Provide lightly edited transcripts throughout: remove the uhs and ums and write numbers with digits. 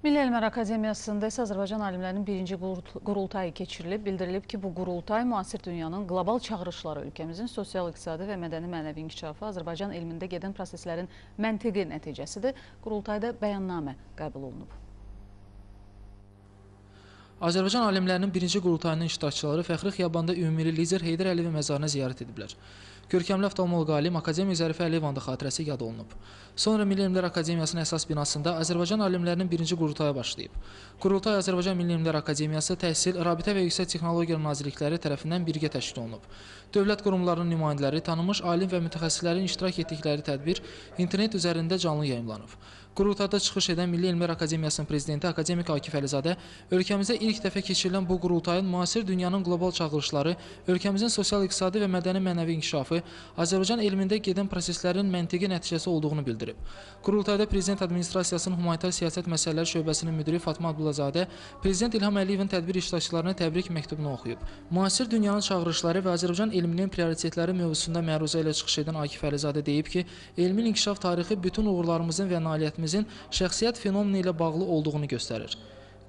Milli Elmlər Akademiyasında isə Azərbaycan alimlərinin birinci qurultayı keçirilib. Bildirilib ki, bu qurultay müasir dünyanın qlobal çağırışları, ölkəmizin sosial-iqtisadi və mədəni-mənəvi inkişafı, Azərbaycan elmində gedən proseslərin məntiqi nəticəsidir. Qurultayda bəyannamə qəbul olunub. Azərbaycan alimlərinin birinci qurultayının iştirakçıları Fəxri Xiyabanda ümummilli lider Heydər Əliyevin məzarını ziyarət ediblər. Görkəmli oftalmoloq alim akademik Zərifə Əliyevanın da xatirəsi yad olunub. Sonra Milli Elmlər Akademiyasının əsas binasında Azərbaycan alimlərinin birinci qurultayı başlayıb. Qurultay Azərbaycan Milli Elmlər Akademiyası, Təhsil, Rabitə və Yüksək Texnologiyalar Nazirlikləri tərəfindən birgə təşkil olunub. Dövlət qurumlarının nümayəndələri, tanınmış alim və mütəxəssislərin iştirak etdikləri tədbir internet üzərində canlı yayımlanıb. Qurultayda çıxış edən Milli Elmlər Akademiyasının prezidenti akademik Akif Əlizadə ölkəmizə ilk dəfə keçirilən bu qurultayın müasir dünyanın qlobal çağırışları, ölkəmizin sosial-iqtisadi və mədəni-mənəvi inkişafı, Azərbaycan elmində gedən proseslərin məntiqi nəticəsi olduğunu bildirib. Qurultayda Prezident Administrasiyasının Humanitar Siyasət Məsələləri Şöbəsinin müdiri Fatma Abdullazadə Prezident İlham Əliyevin tədbir iştirakçılarına təbrik məktubunu oxuyub. Müasir dünyanın çağırışları və Azərbaycan elminin prioritetləri mövzusunda məruzə ilə çıxış edən Akif Əlizadə deyib ki, elmin inkişaf tarixi bütün uğurlarımızın və nailiyyətimizin şəxsiyyət fenomeni ilə bağlı olduğunu göstərir.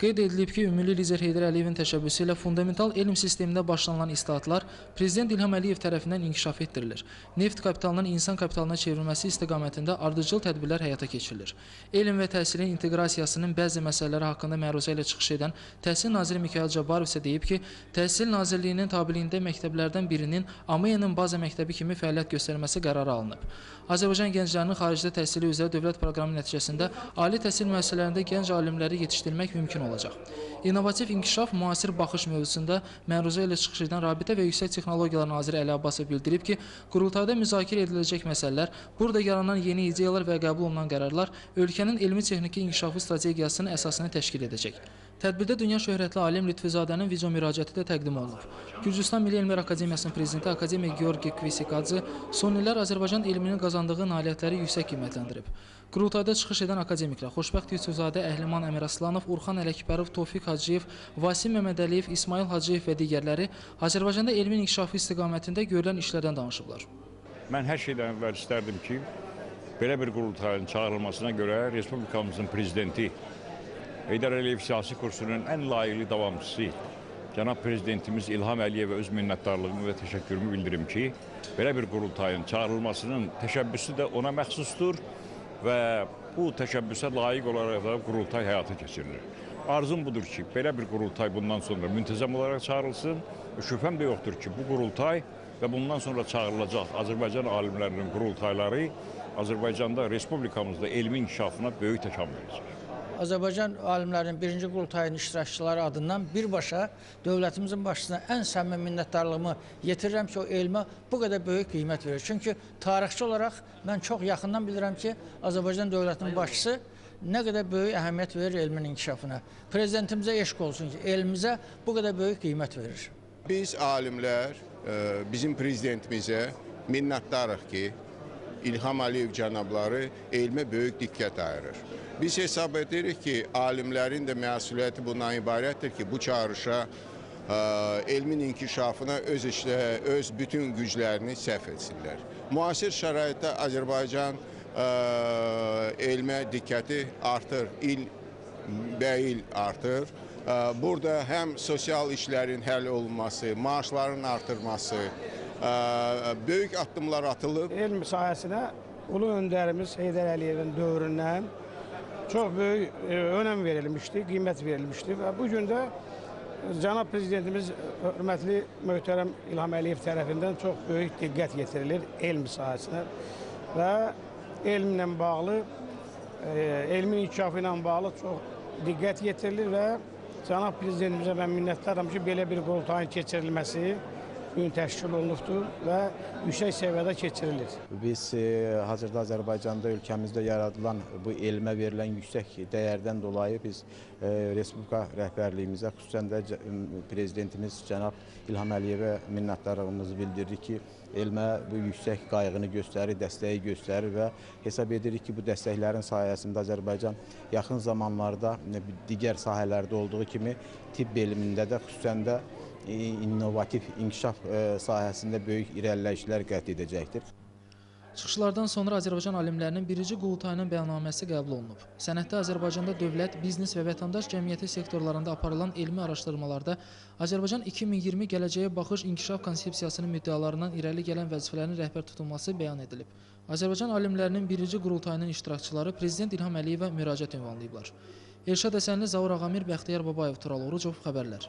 Qeyd edilib ki, ümummilli lider Heydər Əliyevin təşəbbüsü ilə fundamental elm sistemində başlanılan islahatlar Prezident İlham Əliyev tərəfindən inkişaf etdirilir. Neft kapitalının insan kapitalına çevrilməsi istiqamətində ardıcıl tədbirlər həyata keçirilir. Elm və təhsilin inteqrasiyasının bəzi məsələləri haqqında məruzə ilə çıxış edən Təhsil Naziri Mikayıl Cabbarov isə deyib ki, Təhsil Nazirliyinin tabeliyində məktəblərdən birinin AMEA-nın baza məktəbi kimi fəaliyyət göstərməsi qərarı alınıb. Azərbaycan gənclərinin xaricdə təhsili üzrə dövlət proqramı nəticəsində ali təhsil müəssisələrində gənc alimləri yetişdirmək mümkün olacaq. İnnovativ inkişaf müasir baxış mövzusunda məruzə ilə çıxış edən Rabitə və Yüksək Texnologiyalar Naziri Əli Abbasov bildirib ki, qurultayda müzakirə ediləcək məsələlər, burada yaranan yeni ideyalar və qəbul olunan qərarlar ölkənin elmi-texniki inkişafı strategiyasının əsasını təşkil edəcək. Tədbirdə dünya şöhrətli alim Lütfüzadənin video müraciəti də təqdim olunub. Gürcüstan Milli Elmlər Akademiyasının prezidenti akademik Georgi Kvisikadze son illər Azərbaycan elminin qazandığı nailiyyətləri yüksək qiymətləndirib. Qurultayda çıxış edən akademiklər Xoşbəxt Yusufzadə, Əhliman Əmiraslanov, Urxan Ələkbərov, Tofiq Hacıyev, Vasim Məmmədəliyev, İsmail Hacıyev və digərləri Azərbaycanda elmin inkişafı istiqamətində görülən işlərdən danışıblar. Mən hər şeydən əvvəl istərdim ki, belə bir qurultayın çağırılmasına görə Respublikamızın prezidenti Heydər Əliyev siyasi kursunun ən layiqli davamçısı cənab prezidentimiz İlham Əliyevə öz minnətdarlığımı və təşəkkürümü bildirim ki, belə bir qurultayın çağırılmasının təşəbbüsü də ona məxsusdur və bu təşəbbüsə layiq olaraq da qurultay həyata keçirilir. Arzum budur ki, belə bir qurultay bundan sonra müntəzəm olaraq çağırılsın. Şübhəm də yoxdur ki, bu qurultay və bundan sonra çağırılacaq Azərbaycan alimlərinin qurultayları Azərbaycanda, Respublikamızda elmin inkişafına böyük təkan verəcək. Azərbaycan alimlərinin birinci qurultayının iştirakçıları adından birbaşa dövlətimizin başçısına ən səmimi minnətdarlığımı yetirirəm ki, o elmə bu qədər böyük qiymət verir. Çünki tarixçi olaraq mən çox yaxından bilirəm ki, Azərbaycan dövlətinin başçısı nə qədər böyük əhəmiyyət verir elmin inkişafına. Prezidentimizə eşq olsun ki, elmimizə bu qədər böyük qiymət verir. Biz alimlər bizim prezidentimizə minnətdarıq ki, İlham Əliyev cənabları elmə böyük diqqət ayırır. Biz hesab edirik ki, alimlərin də məsuliyyəti bundan ibarətdir ki, bu çağırışa elmin inkişafına öz bütün güclərini sərf etsinlər. Müasir şəraitdə Azərbaycan elmə diqqəti artır, il bəil artır. Burada həm sosial işlərin həll olunması, maaşların artırması, böyük addımlar atılıb. Elm sahəsinə ulu öndərimiz Heydər Əliyevin dövründən çox böyük önəm verilmişdi, qiymət verilmişdi və bu gün də cənab prezidentimiz hörmətli möhtərəm İlham Əliyev tərəfindən çox böyük diqqət yetirilir elm sahəsinə və elmlə bağlı, elmin inkişafı ilə bağlı çox diqqət yetirilir və cənab prezidentimizə mən minnətdaram ki, belə bir qurultayın keçirilməsi bugün təşkil olunubdur və yüksək səviyyədə keçirilir. Biz hazırda Azərbaycanda, ölkəmizdə yaradılan bu elmə verilən yüksək dəyərdən dolayı biz Respublika rəhbərliyimizə, xüsusən də prezidentimiz cənab İlham Əliyevə minnətdarlığımızı bildiririk ki, elmə bu yüksək qayğını göstərir, dəstəyi göstərir və hesab edirik ki, bu dəstəklərin sayəsində Azərbaycan yaxın zamanlarda digər sahələrdə olduğu kimi tibb elmində də, xüsusən də innovativ inkişaf sahəsində böyük irəliləyişlər qət edəcəkdir. Çıxışlardan sonra Azərbaycan alimlərinin birinci qurultayının bəyannaməsi qəbul olunub. Sənəddə Azərbaycanda dövlət, biznes və vətəndaş cəmiyyəti sektorlarında aparılan elmi araşdırmalarda Azərbaycan 2020 gələcəyə baxış inkişaf konsepsiyasının müddəalarından irəli gələn vəzifələrin rəhbər tutulması bəyan edilib. Azərbaycan alimlərinin birinci qurultayının iştirakçıları Prezident İlham Əliyevə müraciət ünvanlayıblar. Elşad Həsənli, Zaur Ağamir, Bəxtiyar Babayev, Tural Orucov, xəbərlər.